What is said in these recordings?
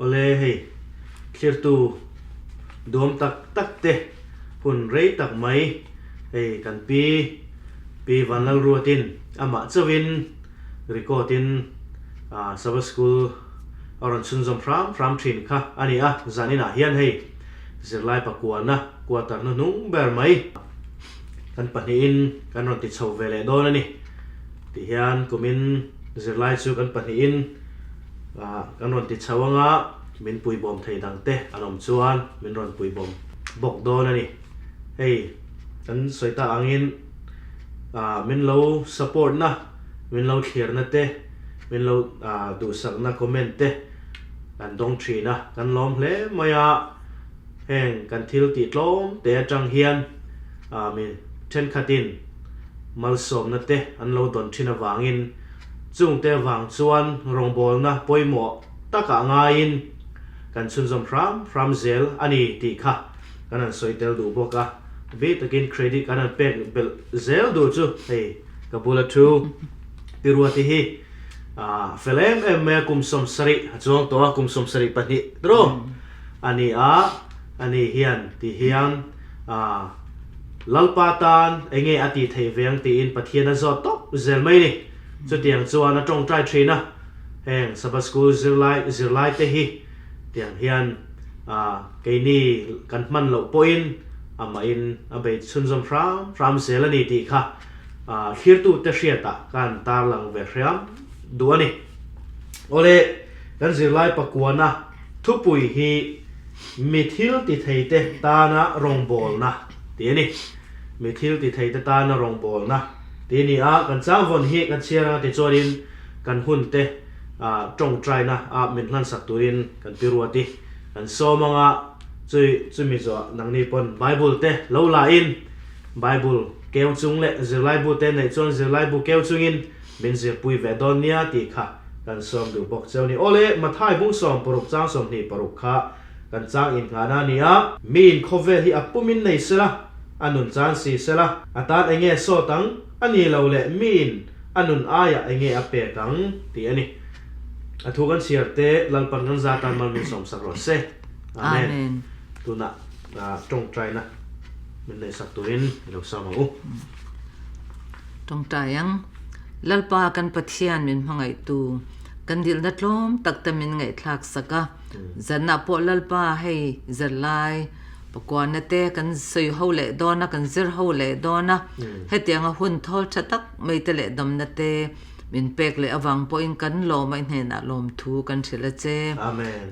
Awle hei thlirtu duam tak tak te hun rei tak mai hei kan pi Pi Vanlalruatin amah chauhin record in Sabbath School a rawn chhunzawm hram hram thin kha a ni a, zaninah hian hei zirlai pakuana quarter hnuhnung ber mai kan pahnihin kan rawn ti chho ve leh dawn a ni. Tihian kumin zirlai chu kan pahnihin kan rawn ti chho anga min puibawm thei dang te an awm chuan min rawn puibawm bawk dawn a ni. Hei kan sawi tak angin min lo support na, min lo thlirna te, min lo duhsakna comment te kan dawng thin a, kan lawm hle mai a. Heng kan thil tih tlawm te atang hian mi thenkhatin malsawmna te an lo dawn thin avangin chungte avang chuan rawngbawlna pawimawh takah ngaiin kan chhunzawm hram hram zel a ni tih kha kan han sawi tel duh bawk a. Bik takin credit kan han pek belh zel duh chu hei ka bula thu Pi Ruati hi fel em em mai a, kum 70 a chuang tawh a, kum 72 tawh a ni a, a ni hian ti hian Lalpa tan eng nge a tih theih ve ang tiin Pathian a zawt tawp zel mai ni. Chutiang chuan a tawngtai thin a, heng Sabbath School zirlai zirlai te hi tiang hian keini kan hman loh pawhin amahin a bei chhunzawm hram hram zel a ni tih kha thlirtute hriatah ka han tarlang ve hriam duh a ni. Awle, kan zirlai pakuana Thupui hi Mi thil ti theite tana rawngbawlna tih a ni. Mi thil ti theite tana rawngbawlna tih a ni a, kan changvawn hi kan chhiar anga tichuanin kan hunte tawngtaina a min hlansak turin kan pi ruat i kan sawm anga chui chumi zawh nangni pawn Bible te lo la in Bible keu chung leh zirlaibu te neih chuan zirlaibu keu chungin min zirpui ve dawn nia tih kha Kan sawm duh bawk cheu ni. Awle, Mathai bung 16 chang 26 kha kan chang inngahna a ni a. Miin khawvel hi a pumin nei sela, a nun chan si sela, a tan enge sawt ang a ni lo leh miin a nun aiah enge a pek ang tih a ni. A thu kan chhiar te Lalpan kan za tan mal min sawmsak rawh se. Amen. Amen. Tunah tawngtaina min neihsak turin i lo sawm ang u. Tawngtai ang. Lalpa kan Pathian min hmangaihtu, kan dilna tlawm tak te min ngaihthlak sak a. Zanah pawh Lalpa hei zirlai pakuana te kan sawi ho leh dawn a, kan zir ho leh dawn a. Hetianga hun thawl tha tak mai te leh damna te min pek leh avang pawhin kan lawm a, i hnenah lawmthu kan hrilh a che.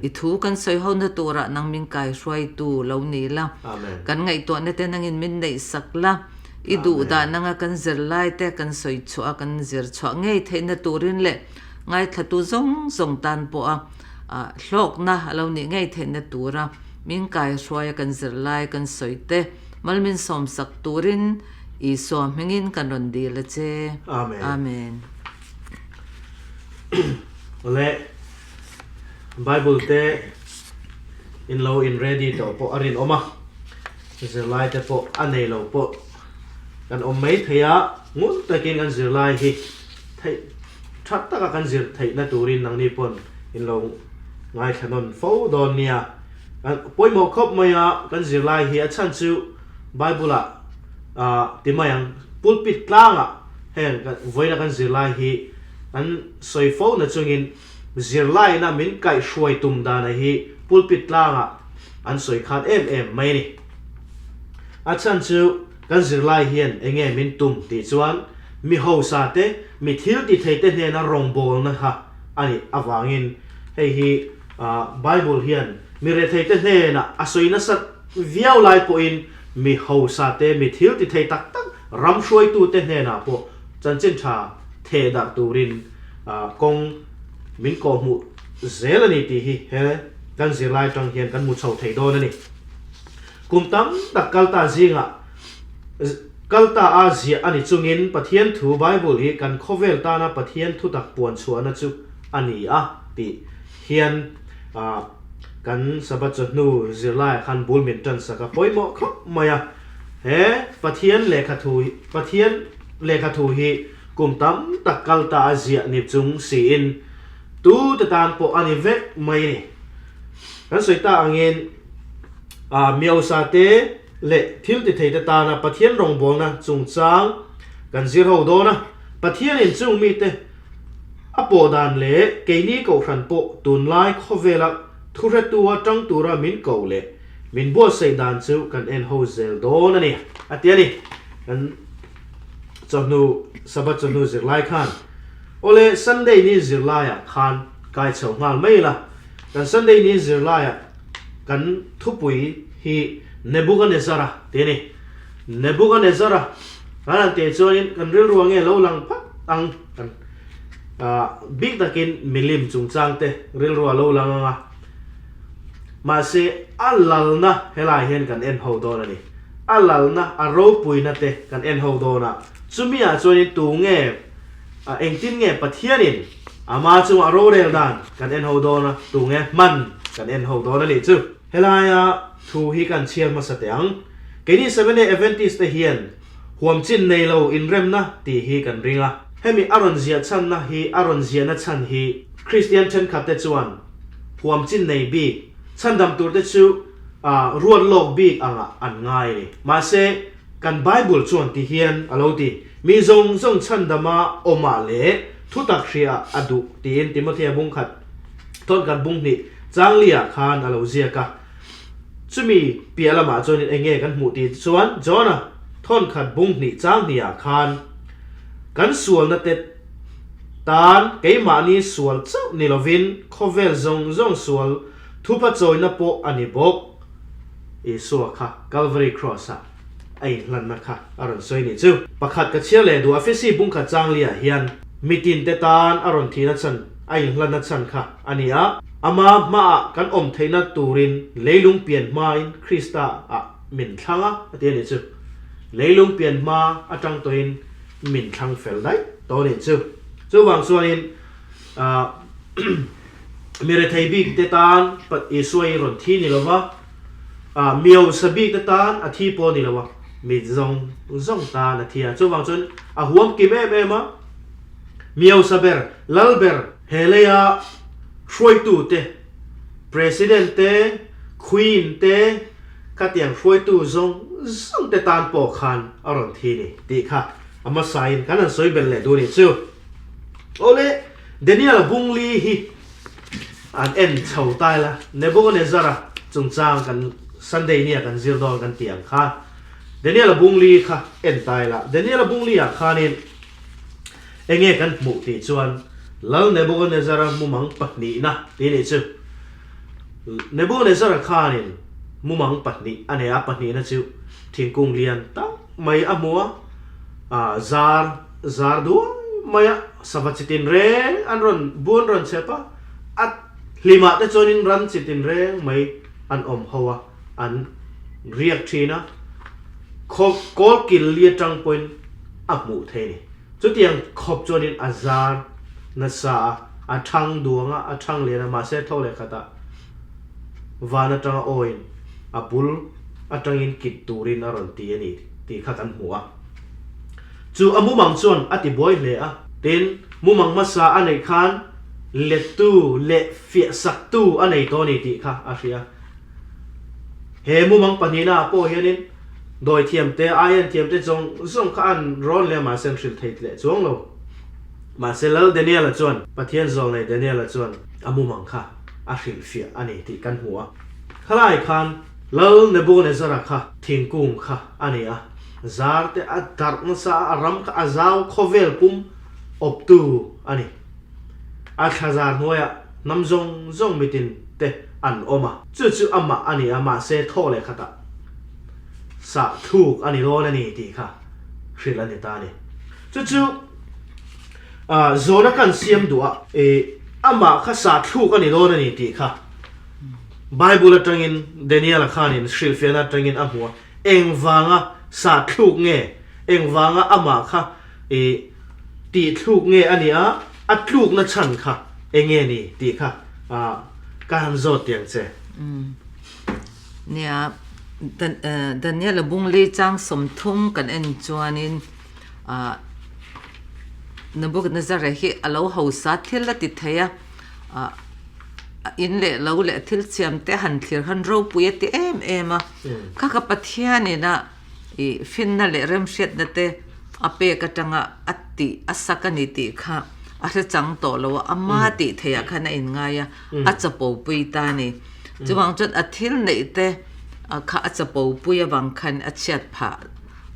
I thu kan sawi hona turah nang min kaihruaitu lo ni la, kan ngaihtuahna te nangin min neihsak la. I duh dan anga kan zirlai te kan sawi chhuah a, kan zir chhuah ngei theihna turin leh ngaithlatu zawng zawng tan pawha hlawkna a lo nih ngei theihna tura min kaihruaia kan zirlai kan sawi te mal min sawmsak turin Isua hmingin kan rawn dil a che. Amen. Amen. Awle Bible te in lo in ready tawh pawh a rinawm a. Zirlai te pawh a nei lo pawh kan awm mai thei a, ngun takin kan zirlai hi theih that taka kan zir theihna turin nangni pawn in lo ngaithla nawn fo dawn nia. Kan pawimawh khawp mai a, kan zirlai hi a chhan chu Bible ah ah ti mai ang, pulpit tlangah heng vawiina kan zirlai hi kan sawi fo na chungin zirlaina min kaihhruai tum dana hi pulpit tlangah an sawi khat em em mai a ni. A chhan chu kan zirlai hian eng nge min tum tih chuan mi hausa te, mi thil ti thei te hnena rawngbawlna kha a nih avangin hei hi Bible hian mi rethei te hnenah a sawi nasat viau lai pawhin mi hausa te, mi thil ti thei tak tak ram hruaitu te hnenah pawh chanchin tha theh darh turin kawng min kawhhmuh zel a ni tih hi he Kan zirlai atang hian kan hmu chho thei dawn a ni. Kum tam tak kal ta zingah kal ta a ziah a ni chungin Pathian thu Bible hi kan khawvel tana Pathian thutak puan chhuahna chu a ni a tih hian kan Sabbath chawhnu zirlaiah khan bul min tan sak a pawimawh khawp mai a. He Pathian lehkha thu Pathian lehkha thu hi kum tam tak kal ta a ziah ni chung siin Tu te tan pawh a ni vek mai a ni. Kan sawi ta angin Miosa te leh thil ti thei te tana Pathian rawngbawlna chungchang kan zir ho dawn a. Pathianin chung mite a pawh dan leh keini kohhran pawh tunlai khawvela thuhretua tang tura min koh leh min buatsaih dan chu kan en ho zel dawn a ni, a ti a ni. Kan chawhnu Sabbath chawhnu zirlai khan awle Sunday ni zirlaiah khan kai chho nghal mai ila. Kan Sunday ni zirlaiah kan thupui hi Nebuchadnezzar-a tih a ni. Nebuchadnezzar-a kan han tih chuanin kan rilru ange lo lang phat ang kan bik takin milim chungchang te rilru a lo lang ang a. Mahse a lalna helai hian kan en ho dawn a ni. A lalna, a ropuina te kan en ho dawn a. Chumi ah chuanin tu nge engtin nge Pathianin Ama chungah rorel dan kan en ho dawn a, tunge hman kan en ho dawn a nih chu. Helaia thu hi kan chhiar hmasa teh ang. Keini Seventh-day Adventist te hian huam chin nei lo inremna tih hi kan ring a. Hemi a rawn ziah chhanna hi a rawn ziahna chhan hi Kristian thenkhat te chuan huam chin nei bik chhandam tur te chu ruat lawk bik angah an ngai a ni. Mahse, Kan Bible chuan ti hian a lo ti, Mi zawng zawng chhandama awmah leh thutak hriaah a duh tiin Timothea bung khat thawn kan bung hnih Changlia khan a lo ziak a. Chumi piah lamah chuanin eng nge kan hmuh tih chuan John-a thawn khat bung hnih chang hnihah khan kan sualna te tan keimahni sual chauh ni lovin khawvel zawng zawng sual thupa chawina pawh a ni bawk. Isua kha Calvary Cross-ah a inhlanna kha a rawn sawi nih chu. Pakhat ka chhiar leh duh Efesi bungkhat changli-ah hian mitin te tan a rawn thihna chhan a inhlanna chhan kha a ni a, ama hmaah kan awm theihna turin leilung pian hmain Krista-ah min thlang a a ti a nih chu. Leilung pian hma atang tawhin min thlang fel daih tawh a nih chu. Chuvang chuanin ah Mi rethei bik te tan Isua hi rawn thi ni lova, mi hausa bik te tan a thi pawh ni lo a, mi zawng zawng tan a thi a. Chuvang chuan a huam kim em em a, mi hausa ber, lal ber, he leia hruaitu te, President te, Queen te, khatiang hruaitu zawng zawng te tan pawh khan a rawn thi ni tih kha a hmasain kan han sawi belh leh duh a nih chu. Awle, Daniel Bungli hi an en chho ta ila, Nebuchadnezzar-a chungchang kan Sunday nia kan zir dawn kan tih ang kha, Daniel-a Bungli kha en ta ila, Daniel-a Bungli-ah khanin enge kan hmuh tih chuan Lal Nebuchadnezzar-a mumang pahnihna tih nih chu. Nebuchadnezzar-a khanin mumang pahnih a nei a, pahnihna chu thingkung lian tak mai a hmu a, zar Zar duai mai a, sava chi tin reng an rawn bun rawn chep a, a hlimah te chuanin ran chi tin reng mai an awm ho a, an riak thin a, khaw kawl kil li atang pawhin a hmuh thei a ni. Chutiang khawp chuanin a zar nasa a, a thang duang a, a thang lian a, mahse tho leh khatah van atanga awiin a bul atangin kit turin a rawn ti a ni tih kha kan hmu a. Chu a mumang chuan a ti buai hle a. Tin, mumang hmasa a neih khan lettu leh fiahsaktu a nei tawh a ni tih kha a hria. He mumang pahnihnaah pawh hianin dawithiamte, aienthiamte zawng zawng kha an rawn leh a, mahse an hrilh thei leh chuang lo. Mahse Lal Daniel-a chuan, Pathian zawlnei Daniel-a chuan a mumang kha a hrilhfiah a ni tih kan hmu a. Khalai khan Lal Nebuchadnezzar-a kha thingkung kha a ni a. Zar te a darh nasa a, a ram kha a zau khawvel pum awptu a ni. A thla zar hnuaiah hnam zawng zawng mitin te an awm a. Chu chu amah a ni a, mahse thaw leh khatah sah thluk a ni dawn a ni tih kha hrilh a ni ta a ni. Chu chu zawhna kan siam duh a, amah kha sah thluk a ni dawn a ni tih kha Bible atangin Daniel-a khanin hrilhfiahna atangin a hmu a. Engvanga sa thluk nge? Engvanga amah kha i tih thluk nge a nia? A tlukna chhan kha enge ni tih kha ka han zawt tiang che. Nia, Daniel-a Bungli chang 30 kan en chuanin Nebuchadnezzar-a hi a lo hausa thil a ti thei a. in leh lo leh thil siam te han thlir khan ropui a ti em em a. Kha kha Pathianin a ih finna leh remhriatna te a pek atanga a tih a sak a ni tih kha a hre chang tawh lo a, ama tih theihah khan a inngai a, a chapo pui ta a ni. Chuvang chuan a thil neih te kha a chapo pui avang khan a chhiat phah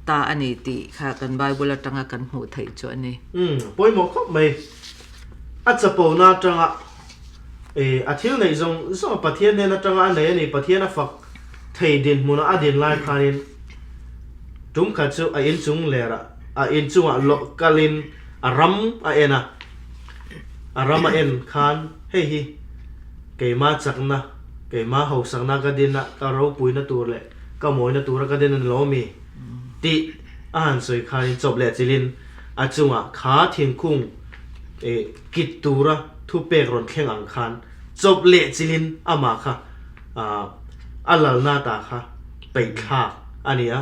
ta a ni tih kha kan Bible atanga kan hmuh theih chu a ni. Umm pawimawh khawp mai. A chapo na atanga eh a thil neih zawng zawng Pathian hnen atanga a nei a ni Pathian a fak thei dinhmuna a din lai khanin tum khat chu a inchung lerah a inchungah lawh kalin a ram a en a, a ram a en khan hei hi keima chakna keima hausakna ka din a ka ropuina tur leh ka mawina tura ka din a ni lo mi tih a han sawi khanin chawp leh chilhin a chungah kha thingkung eh kit tura thupek rawn thleng ang khan chawp leh chilhin amah kha ah a lalna ta kha peihthlak a ni a.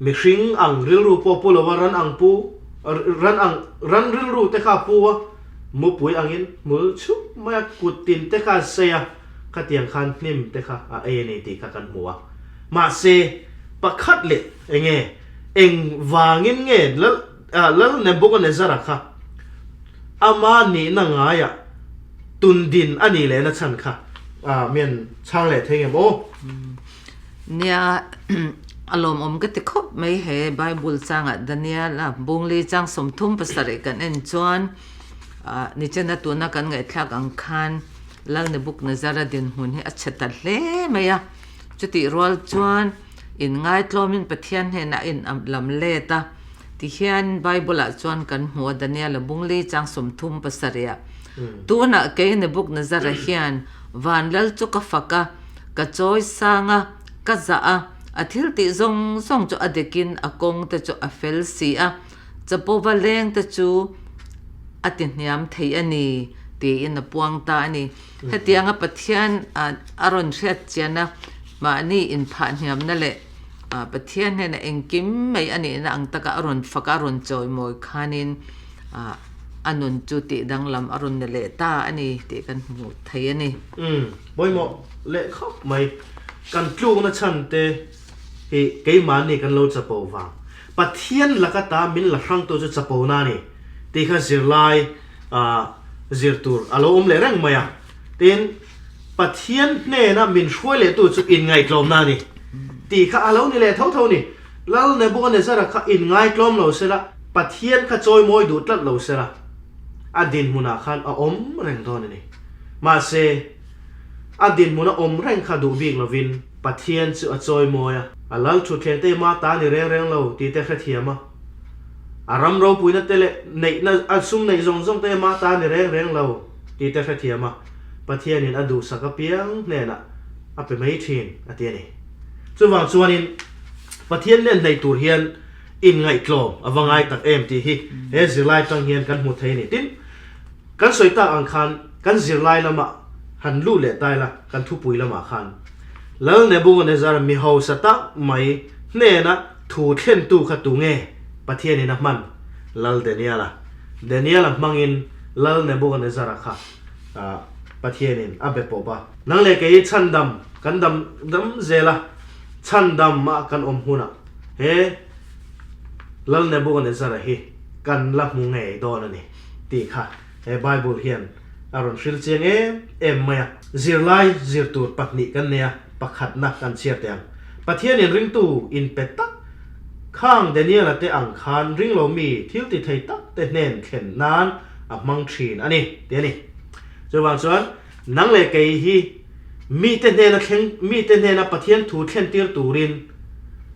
Mihring ang rilru pawh pu lova ran ang pu ran ang ran rilru te kha a pu a, mupui angin hmul chhup mai a kut tin te kha a sei a, khatiang khan hnim te kha a ei a ni tih kha kan hmu a. Mahse pakhat leh enge eng vangin nge lal lal Nebuchadnezzar-a kha ama nihna ngaiah tun din a nih lehna chhan kha mian chhang leh thei ngem aw? Nia a lawmawm ka ti khawp mai he Bible changah Daniel a bungli chang 37 kan en chuan nichena tuna kan ngaihthlak ang khan Lal Nebuchadnezzar-a dinhmun hi a chhe ta hle mai a, chutih rual chuan Inngaitlawmin Pathian hnenah a in lam let a, tihian Bible-ah chuan kan hmu a, Daniel-a bungli chang 37 ah, Tunah kei Nebuchadnezzar-a hian van lal chu ka fak a, ka chawi sang a, ka zah a, a thil tih zawng zawng chu a dekin a kawng te chu a fel si a, chapova leng te chu a ti hniam thei a ni, tiin a puang ta a ni. Hetianga Pathian a rawn hriat chian a, mahni inphah hniamna leh Pathian hnena engkim mai a nihna ang taka a rawn fak a, a rawn chawimawi khanin a nun chu tih danglam a rawn ni leh ta a ni tih kan hmu thei a ni. Umm, pawimawh leh khawp mai. Kan tlukna chhan te hi keimahni kan lo chapo vang. Pathian laka ta min la hrangtu chu chapona a ni tih kha zirlai zir tur a lo awm leh reng mai a. Tin, Pathian hnena min hruai lehtu chu inngaihtlawmna a ni tih kha a lo ni leh tho tho a ni. Lal Nebuchadnezzar-a kha inngaitlawm lo sela, Pathian kha chawimawi duh tlat lo sela, a dinhmunah khan a awm reng dawn a ni. Mahse, a dinhmuna awm reng kha duh bik lovin Pathian chu a chawimawi a, a lal thutthleng te ma ta ni reng reng lo tih te hrethiam a. A ram ropuina te leh neihna, a sum neih zawng zawng te mah ta ni reng reng lo tih te hrethiam a, Pathianin a duhsak apiang hnenah a pe mai thin a ti a ni. Chuvang chuanin Pathian nen hnaih tur hian inngaihtlawm a va ngai tak em tih hi he zirlai atang hian kan hmu thei a ni. Tin, kan sawi tak ang khan kan zirlai lamah han luh leh ta ila kan thupui lamah khan Lal Nebuchadnezzar mi hausa tak mai hnena Thu thlentu kha tu nge? Pathianin a hman Lal Daniela. Daniela hmangin Lal Nebuchadnezzar-a kha Pathianin a be pawp a. Nang leh kei chhandam kan dam dam zel a, chhandam a kan awm hunah he Lal Nebuchadnezzar-a hi kan la hmu ngei dawn a ni tih kha he Bible hian a rawn hril chiang em em mai a. Zirlai zir tur pahnih kan nei a, pakhatna kan chhiar teh ang. Pathianin ringtu inpe tak khang Daniela te ang khan ringlo mi thil ti thei tak te hnen thlen nan a hmang thin a ni, ti a ni. Chuvang chuan nang leh kei hi mite hnena thleng mite hnena Pathian thu thlen tir turin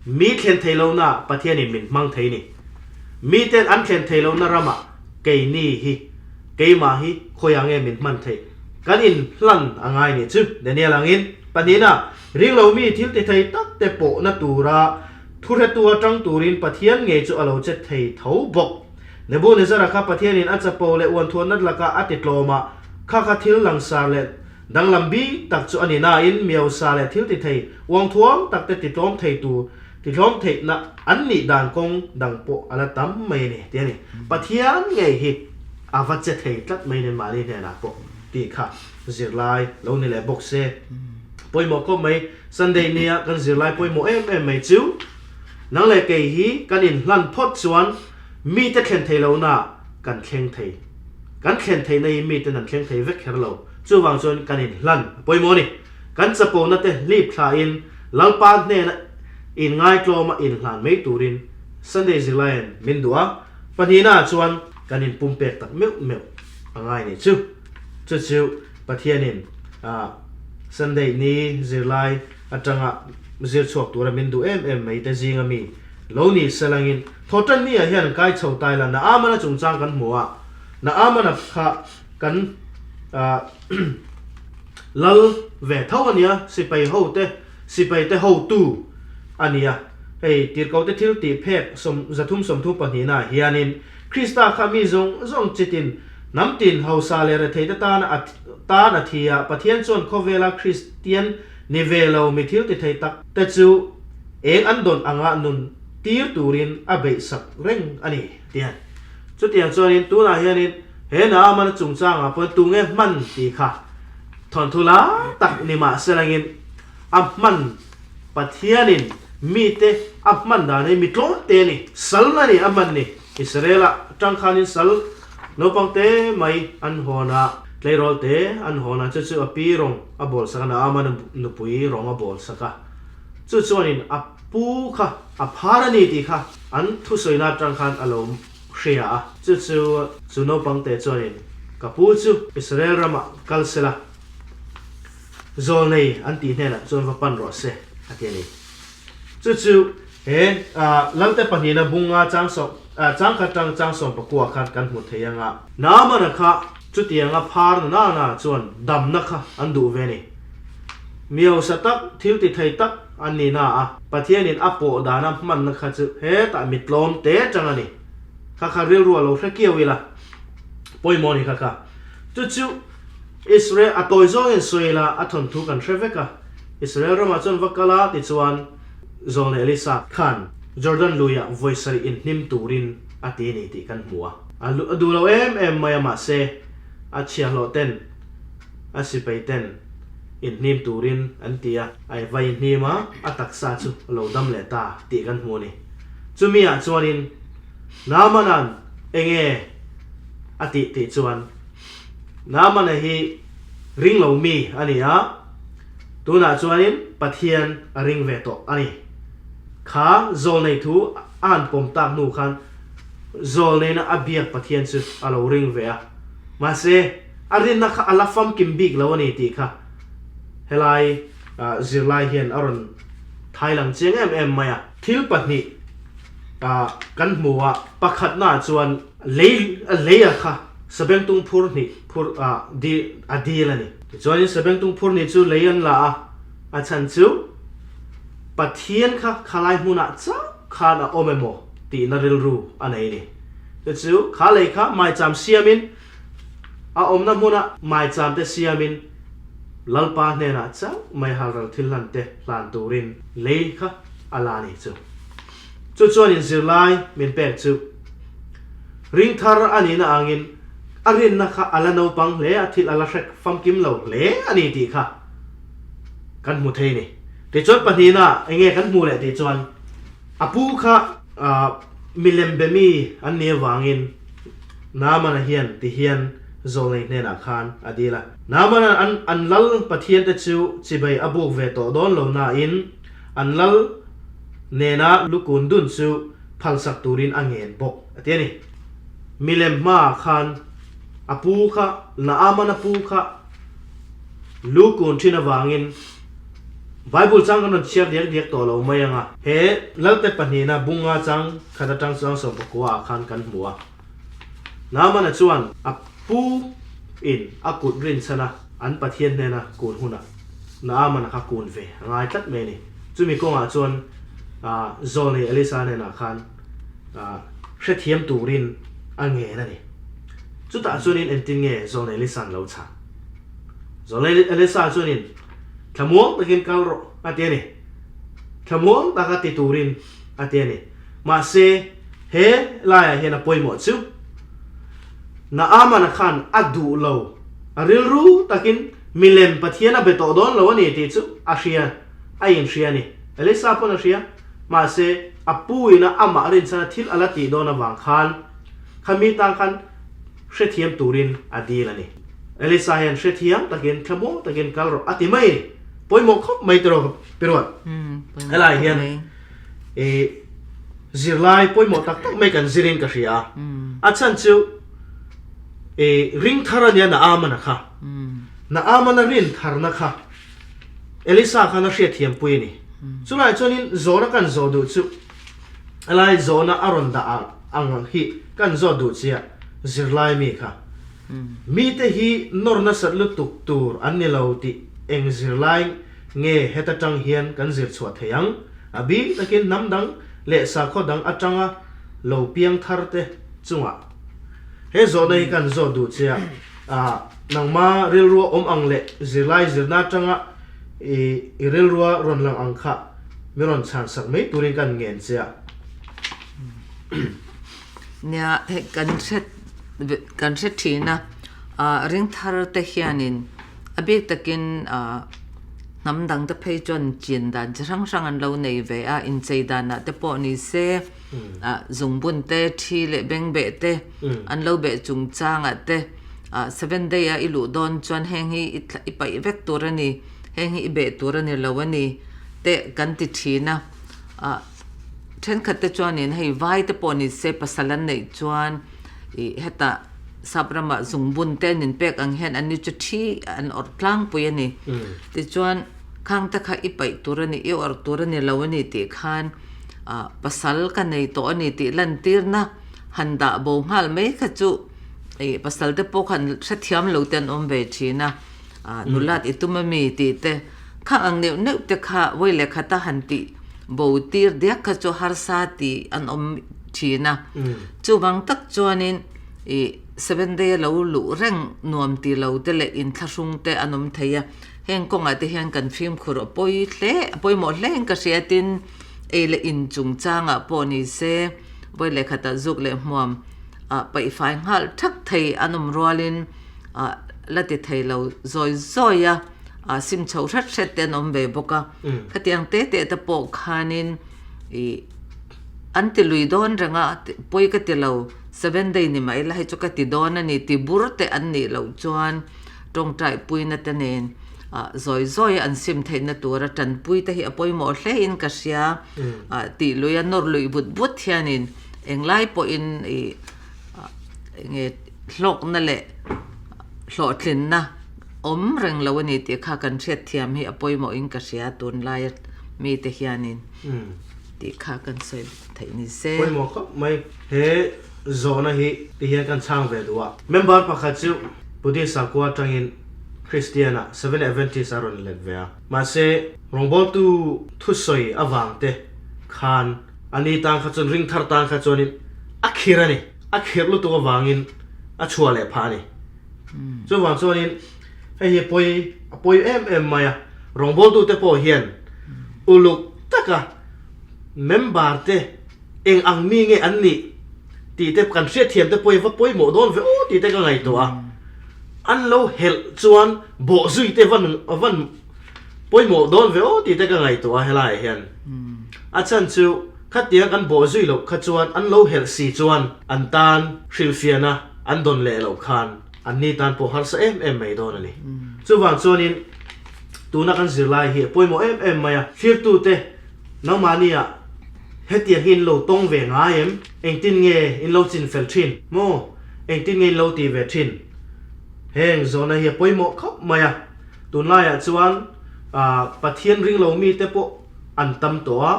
mi thlen thei lohna Pathianin min hmang thei ni. Miten an thlen thei lohna ramah keini hi keimah hi khawiah nge min hman theih? Kan inhlan a ngai ni chu Daniel angin pahnihna Ringlo mi thil ti thei tak te pawhna tura thuhretu atang turin Pathian ngei chu a lo che thei tho bawk. Nebuchadnezzar-a kha Pathianin a chapo leh uanthuanna lakah a ti tlawm a, kha kha thil langsar leh danglam bik tak chu a ni nain miausa leh thil ti thei uangthuang tak te ti tlawm thei tur ti tlawm theihna an nih dan kawng dang pawh a la tam mai a ni, ti a ni. Pathian ngei hi a va che thei tlat mai nen mahni hnenah pawh. tih kha zirlai lo ni leh bawk se. Pawimawh khawp mai, Sunday nia kan zirlai pawimawh em em mai chu nang leh kei hi kan inhlan phawt chuan mite thlen thei lohna kan thleng thei. Kan thlen theihna hi miten an thleng thei vek kher lo. Chuvang chuan kan inhlan a pawimawh a ni. Kan chapona te hlip thlain Lalpa hnena inngaitlawma inhlan mai turin Sunday zirlaiin min duh a, pahnihnaah chuan kan inpumpek tak meuh meuh a ngai nih chu. Chu chu Pathianin Sunday ni zirlai atanga zir chhuak tura min duh em em mai te zinga mi lo ni selangin Thawhtan ni ah hian kai chho tai la Naamana chungchang kan hmu a, Naamana kha kan lal ve tho a nia, sipai ho te, sipai te hotu a nia. Hei tirhkoh te thil tih phek sawm 330 pahnihna ah hianin Krista kha mi zawng zawng chitin hnam tin hausa leh rethei te tan a tan a thi a, Pathian chuan khawvela Kristian ni ve lo mi thil ti thei tak te chu eng an dawn anga nun tir turin a beih sak reng a ni tian. Chutiang chuanin tunah hianin he Naamana chungchangah pawhin tunge hman tih kha thawnthu lar tak ni mah selangin a hman Pathianin mite a hman dan hi mi tlawm te a ni, sal a ni a hman ni. Israel-ah tang khanin sal naupang te mai an hawn a, tleirawl te an hawn a, chu chu a pi rawng a bawl sak a, Naamana nupui rawng a bawl sak a. Chu chuanin a pu kha a phar a ni tih kha an thusawina atang khan a lo hria a. Chu chu chu naupang te chuanin ka pu chu Israel ramah kal sela zawlnei an tih hnenah chuan va pan rawh se a ti a ni. Chu chu he Lalte pahnihna bunga chang sawm changkhat tang chang sawm pakua khan kan hmu thei anga. Naamana kha chutianga phar na nana chuan damna kha an duh ve a ni. Miosa tak, thil ti thei tak an ni na a, Pathianin a pawh dana hmanna kha chu hetah mi tlawm te chang a ni. Kha kha rilru a lo hre kiau ila, pawimawh a ni kha kha. Chu chu Israel a tawi zawngin sawi ila a thawnthu kan hre vek a. Israel ramah chuan va kal a tichuan Zawlnei Elisa khan Jordan luiah vawi sarih inhnim turin a ti a ni tih kan hmu a. A duh lo em em mai a mahse a chhiahhlawh ten a sipai ten inhnim turin an ti a, a va inhnim a, a taksa chu a lo dam leh ta tih kan hmu a ni. Chumi ah chuanin Naamana'n enge a tih tih chuan Naamana hi ring lo mi a ni a, tunah chuanin Pathian a ring ve tawh a ni. Kha zawlnei thu a han pawm tak hnu khan zawlneina a biak Pathian chu a lo ring ve a, mahse, A rinna kha a la famkim bik lo a ni tih kha helai zirlai hian a rawn thai lang chiang em em mai a. Thil pahnih kan hmu a, pakhatnaah chuan lei leia kha sabengtung phur hnih phur a dil a ni. Tichuanin sabengtung phur hnih chu lei an la a, a chhan chu Pathian kha khalai hmunah chauh khan a awm emaw tihna rilru a nei a ni. Chu chu kha lei kha maicham siamin A awmna hmuna maicham te siamin Lalpa hnenah chauh mai halral thil hlan te hlan turin lei kha a la ni chu. Chu chuanin zirlai min pek chu ring thar a nihna angin a rinna kha a la naupang hle a, thil a la hrek famkim lo hle a ni tih kha kan hmu thei ni. Tichuan pahnihna enge kan hmuh leh tih chuan a pu kha milem be mi an nih avangin Naamana hian ti hian Zawlnei hnenah khan a dil a. Naamana an an lal Pathian te chu chibai a buk ve tawh dawn lo nain an lal nena lukun dun chu phalsak turin a ngen bawk a ti a ni. Milem hmaah khan a pu kha Naamana pu kha lukun thin avangin Bible chang kan rawn chhiar diak diak tawh lo mai ang a. He Lalte pahnihna bunga chang khat atang chuang sawmpakua ah khan kan hmu a. Naamana chuan a pu in a kut rinchhan a, an Pathian hnena kun hunah Naamana kha kun ve a ngai tlat mai a ni. Chumi kawngah chuan Zawlnei Elisa hnenah khan hrethiam turin a ngen a ni. Chutah chuanin engtin nge Zawlnei Elisa'n lo chhan? Zawlnei Elisa chuanin Thlamuang takin kal rawh a ti a ni. Thlamuang taka ti turin a ti a ni. Mahse, he laiah hian a pawimawh chu Naamana khan a duh lo. A rilru takin milem Pathian a be tawh dawn lo a ni tih chu a hria, a inhria a ni. Elisa pawn a hria. Mahse, a pu ina amah rinchhana thil a la tih dawn avang khan khami tan khan hrethiam turin a dil a ni. Elisa hian hrethiam takin thlamuang takin kal rawh a ti mai a ni. Pawimawh khawp mai tiraw Piruat? Helai hian i zirlai pawimawh tak tak mai kan zirin ka hria a. A chhan chu i ring thar a nia Naamana kha. Naamana rin tharna kha Elisa khan a hriatthiam pui a ni. Chulai chuanin zawhna kan zawh duh chu helai zawhna a rawn dah ang hi kan zawt duh chiah zirlai mi kha. Mite hi nawr nasat lutuk tur an ni lo tih eng zirlai nge heta tang hian kan zir chhuah thei ang? A bik takin hnam dang leh sakhaw dang atanga lo piang thar te chungah. He zawhna hi kan zawt duh chiah a, nangma rilrua awm ang leh zirlai zirna atanga i rilrua rawn lang ang kha mi rawn chhan sak mai turin kan ngen chiah. Nia, hei kan hre kan hre thin a, ah ring thar te hianin a bik takin ah hnam dang te phei chuan chin dan chi hrang hrang an lo nei ve a, inchei danah te pawh ni se ah zungbun te thi leh beng beh te an lo beh chungchangah te ah seven day a i luh dawn chuan heng hi i paih vek tur a ni, heng hi i beh tur a ni lo a ni te kan ti thin a ah. Thenkhat te chuanin hei vai te pawh ni se pasal an neih chuan ih hetah sap ramah zungbun te an inpek ang hian an ni chu thi an awrh tlangpui a ni. Tichuan khang te kha i paih tur a ni, i awrh tur a ni lo a ni tih khan ah pasal ka nei tawh a ni tih lantirna han dah bo nghal mai kha chu ih pasal te pawh khan hrethiam lo te an awm ve thin a, ah nulat i tum a mi tih te. Kha ang neuh neuh te kha vawi leh khata han tih bo tir diak kha chu harsa tih an awm thin a. Chuvang tak chuanin ih seven day a lo luh reng nuam ti lo te leh inthlahrung te an awm thei a. Heng kawngah te hian kan fimkhur a pawi hle a pawimawh hle in ka hria tin ei leh in chungchangah pawh ni se vawi leh khatah zuk leh hmuam ah paihfai nghal thak thei an awm rualin ah la ti thei lo zawi zawi a. ah sim chho hret hret te an awm ve bawk a khatiang te te te pawh khanin ih an ti lui dawn reng a pawi ka ti lo seven day ni mai la hei chu ka ti dawn a ni ti bur te an nih loh chuan tawngtai puina te nen ah zawi zawi a an sim theihna tura tanpui te hi a pawimawh hle in ka hria ah tih lui a nawr luih but but hianin englai pawhin ih ah enge hlawkna leh hlawhtlinna. Awm reng lo a ni tih kha kan hriatthiam hi a pawimawhin ka hria tunlaia mite hianin tih kha kan sawi theih ni se. Pawimawh khawp mai. He zawhna hi ti hian kan chhang ve duh a. Member pakhat chu Buddhist sakua atangin Christian-a Seventh Adventist a rawn let ve a. Mahse, rawngbawltu thusawi avang te khan a ni tan kha chuan ring thar tan kha chuanin a khir a ni. A khirh lutuk avangin a chhuah leh phah a ni. Chuvang chuanin hei hi pawi a pawi em em mai a, rawngbawltute pawh hian uluk taka member te eng ang mi nge an nih tih te kan hriatthiam te pawhin va pawimawh dawn ve aw tih te ka ngaihtuah a, an lo helh chuan bawhzui te van van pawimawh dawn ve aw tih te ka ngaihtuah a helaiah hian. A chhan chu khatiang kan bawhzui loh kha chuan an lo helh si chuan an tan hrilhfiahna An dawn leh loh khan an ni tan pawh harsa em em mai dawn a ni. Chuvang chuanin tuna kan zirlai hi a pawimawh em em mai a, thlirtute nangmahnia hetiang hi in lo tawng ve ngai em? Engtin nge in lo chin fel thin maw? Engtin nge in lo ti ve thin? Heng zawhna hi a pawimawh khawp mai a, tunlaiah chuan Pathian ringlo mite pawh an tam tawh a,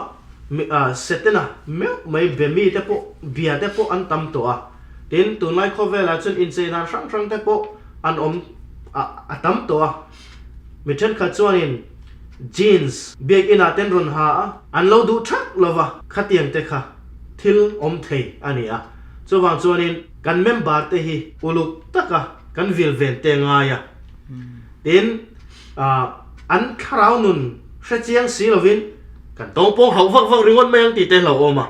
Setana meuh mai be mite pawh bia te pawh an tam tawh a. Tin, tunlai khawvelah chuan inchei dan hrang hrang te pawh an awm a tam tawh a. Mi thenkhat chuanin jeans biakinn ah ten rawn ha a, an lo duh thak lo va, khatiang te kha thil awm thei a ni a. Chuvang chuanin kan member te hi uluk taka kan vil ven te ngai a. Tin, an thlarau nun hre chiang si lovin kan tawngpawng hauh vak vak ringawt mai ang tih te hlauhawm a.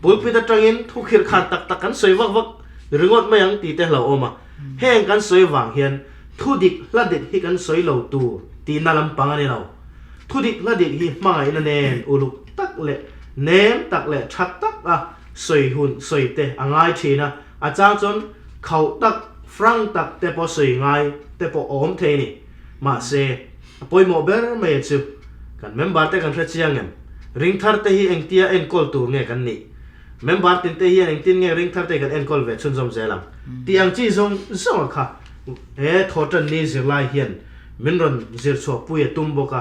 Pulpit atangin thu khirh khan tak tak kan sawi vak vak ringawt mai ang tih te hlauhawm a. Heng kan sawi vang hian Thu dik hla dik hi kan sawi lo tur tihna lampang a ni lo. Thu dik hla dik hi hmangaihna nen uluk tak leh nem tak leh tha tak a sawi hun sawi te a ngai thin a, a chang chuan khauh tak, frank tak te pawh sawi ngai te pawh a awm thei a ni. Mahse, a pawimawh ber mai a chu kan member te kan hre chiang em? Ringthar te hi engtia enkawl tur nge kan nih? Member tinte hian engtin nge ringthar te kan enkawl ve chhunzawm zel ang tih ang chi zawng zawng a kha he thawhtanni zirlai hian min rawn zir chhuah pui a tum bawk a.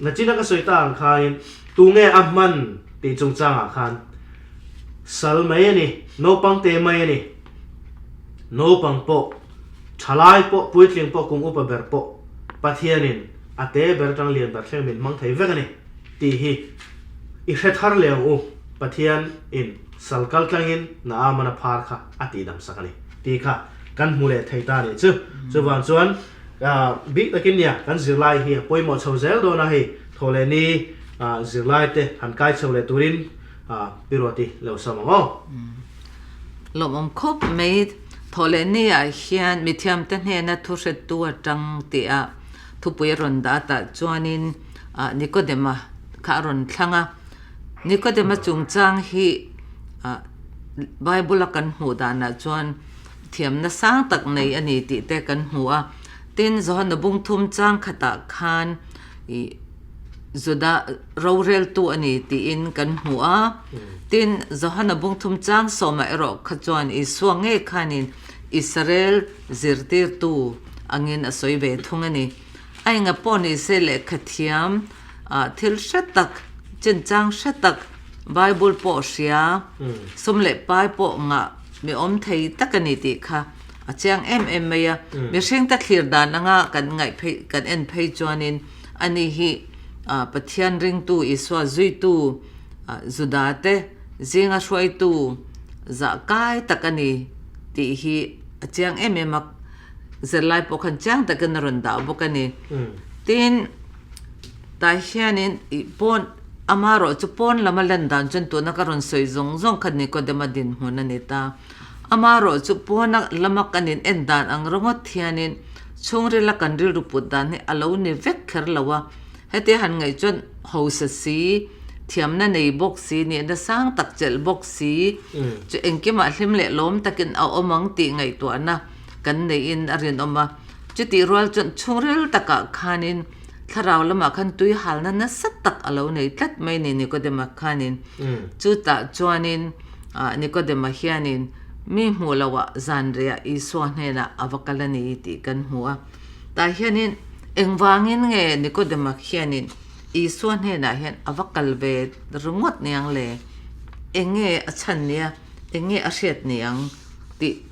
Nachina ka sawi ta ang khain tunge a hman tih chungchangah khan sal mai a ni, naupang te mai a ni, naupang pawh, thalai pawh, puitling pawh, kum upa ber pawh Pathianin a te ber atang lian ber thleng min hmang thei vek a ni tih hi i hre thar leh ang u. Pathian in sal kal tlangin Naamana phar kha a tihdam sak a ni tih kha kan hmu leh thei ta a nih chu. Chuvang chuan bik takin nia kan zirlai hi a pawimawh chho zel dawn a hei thaw leh ni zirlai te han kai chho leh turin Pi Ruati lo sawm ang aw. Lawmawm khawp mai thaw leh ni ah hian mithiamte hnena thu hrettu atang tih a thupui a rawn dah tah chuanin Nikodema kha a rawn thlang a. Nikodema chungchang hi Bible a kan hmuh danah chuan thiamna sang tak nei a ni tih te kan hmu a. Tin, Johana bung thum chang khatah khan ih Juda roreltu a ni tiin kan hmu a. Tin, Johana bung thum chang sawmah erawh kha chuan Isua ngei khanin Israel zirtirtu angin a sawi ve thung a ni. A enga pawh ni se lehkha thiam thil hre tak, chinchang hre tak, Bible pawh hria, sum leh pai pawh ngah mi awm thei tak a ni tih kha a chiang em em mai a. Mihring ta thlir dan anga kan ngaih phei, kan en phei chuanin ani hi Pathian ringtu Isua zuitu Juda te zinga hruaitu zah kai tak a ni tih hi a chiang em em a. Zirlai pawh khan chiang takin a rawn dah bawk a ni. Tin, tah hianin ih pawn amaherawh chu pawn lama lan dan chuan tuna ka rawn sawi zawng zawng kha Nikodema dinhmun a ni ta. Amaherawh chu pawna lama kan in en dan ang ringawt hianin chhungrila kan rilru put dan hi a lo ni vek kher lo a. Heti han ngaih chuan hausa si, thiamna nei bawk si, nihna sang tak chelh bawk si chu engkimah hlim leh lawm takin a awm ang tih ngaihtuahna kan neihin a rinawm a. Chutih rual chuan chhungril takah khanin thlarau lamah khan tui halna nasa tak a lo nei tlat mai ni Nikodema khanin. Chutah chuanin Nikodema hianin mi hmuh loah zanriah Isua hnenah a va kal a ni tih kan hmu a. Tah hianin engvangin nge Nikodema hianin Isua hnenah hian a va kal ve ringawt niang le? Enge a chhan nia, enge a hriat niang tih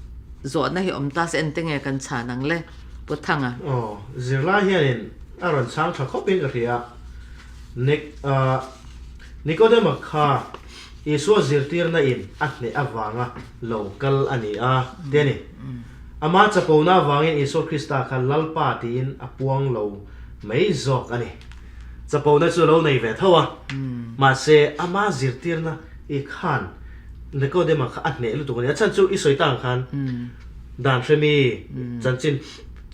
zawhna hi awm ta se ente nge kan chhan ang le Pu Thanga? Aw, zirlai hianin a rawn chhang tha khawpin ka hria. Nik, ah, Nikodema kha Isua zirtirna in a hneh avanga lo kal a ni a, ti a ni. Ama chapona avangin Isua Krista kha Lalpa tiin a puang lo mai zawk a ni. Chapona chu a lo nei ve tho a, mahse ama zirtirna i khan Nikodema kha a hneh lutuk a ni. A chhan chu i sawi ta ang khan dan hremi chanchin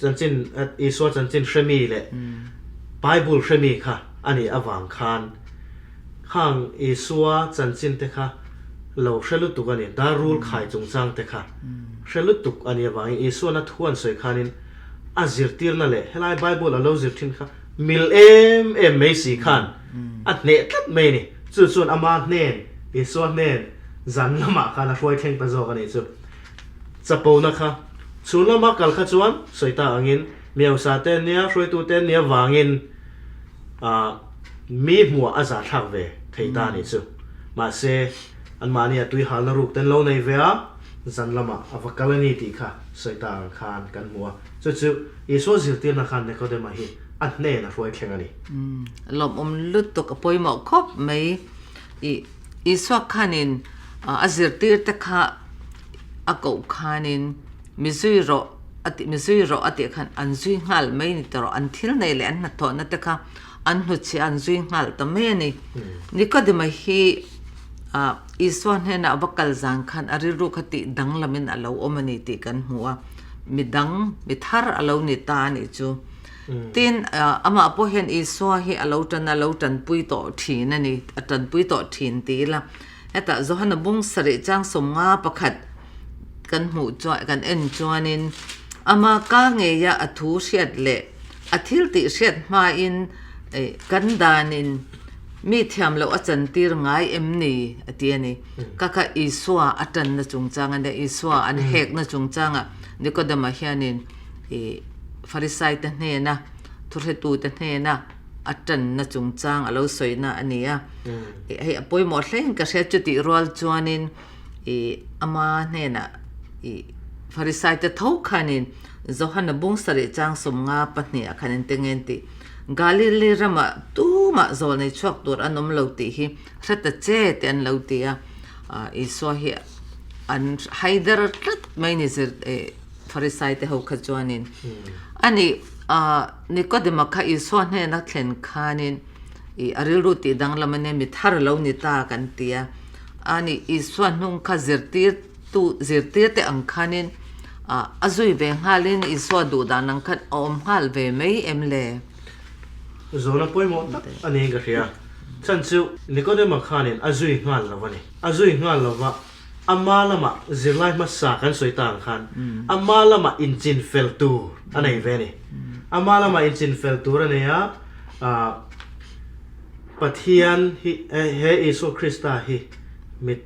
chanchin Isua chanchin hremi leh Bible hremi kha a nih avang khan Khang Isua chanchin te kha lo hre lutuk a ni, dar rul khai chungchang te kha hre lutuk a ni avangin Isuan a thu an sawi khanin a zirtirna leh helai Bible a lo zir thin kha mil em em mai si khan a hneh tlat mai a ni. Chu chuan ama hnen, Isua hnen zan lamah khan a hruai thleng ta zawk a nih chu. Chapona kha chhun lama kal kha chuan sawi ta angin miausa te nia hruaitu te nia vangin ah Mi hmuah a zahthlak ve thei ta nih chu. Mahse, anmahni a tui halna ruk ten lo nei ve a, zan lamah a va kal a ni tih kha sawi ta ang khan kan hmu a. Chu chu Isua zirtirna khan Nikodema hi a hnen a hruai thleng a ni. Lawmawm lutuk a pawimawh khawp mai. I Isua khanin a zirtirte kha a koh khanin mi zui rawh a tih mi zui rawh a tih khan an zui nghal mai ni tawh rawh. An thil nei leh an hnathawhna te kha an hnuchhiah an zui nghal ta mai a ni. Nikodema hi Isua hnenah va kal zan khan a rilru kha tih danglamin a lo awm a ni tih kan hmu a. Mi dang, mi thar a lo ni ta a nih chu. Tin, amah pawh hian Isua hi a lo tan a, lo tanpui tawh thin a ni, a tanpui tawh thin ti ila. Hetah Johana bung sarih chang 51 kan hmuh chuan, kan en chuanin ama ka ngeia a thu hriat leh a thil tih hriat hmain kan danin mi thiam loh a chantir ngai em ni a ti a ni. Ka kha Isua a tanna chungchang a nia, Isua an hekna chungchangah Nikodema hianin ih Farisai te hnena thuhretute hnena a tanna chungchang a lo sawina a ni a. Hei a pawimawh hlein ka hria chutih rual chuanin ih ama hnenah ih Farisai te tho khanin Johana bung sarih chang 52 ah khan engte nge an tih? Galili ramah tumah zawl nei chhuak tur an awm lo tih hi hre ta che tih an lo ti a. Isua hi an haider tlat mai ni zir eh Farisai te ho kha chuanin ani Nikodema kha Isua hnena thlen khanin ih a rilru tih danglam ania mi thar lo ni ta kan ti a, ani Isua hnung kha zirtir tu zirtir te ang khanin a zui ve nghalin Isua duh dan ang khan a awm nghal ve mai em le? Zawhna pawimawh tak a niin ka hria. Chhan chu Nikodema khanin a zui nghal lo a ni. A zui nghal lova. Ama lama zirlai hmasa kan sawi ta ang khan ama lama inchin fel tur a nei ve a ni. Ama lama inchin fel tur a nei a, Pathian hi he Isua Krista hi mi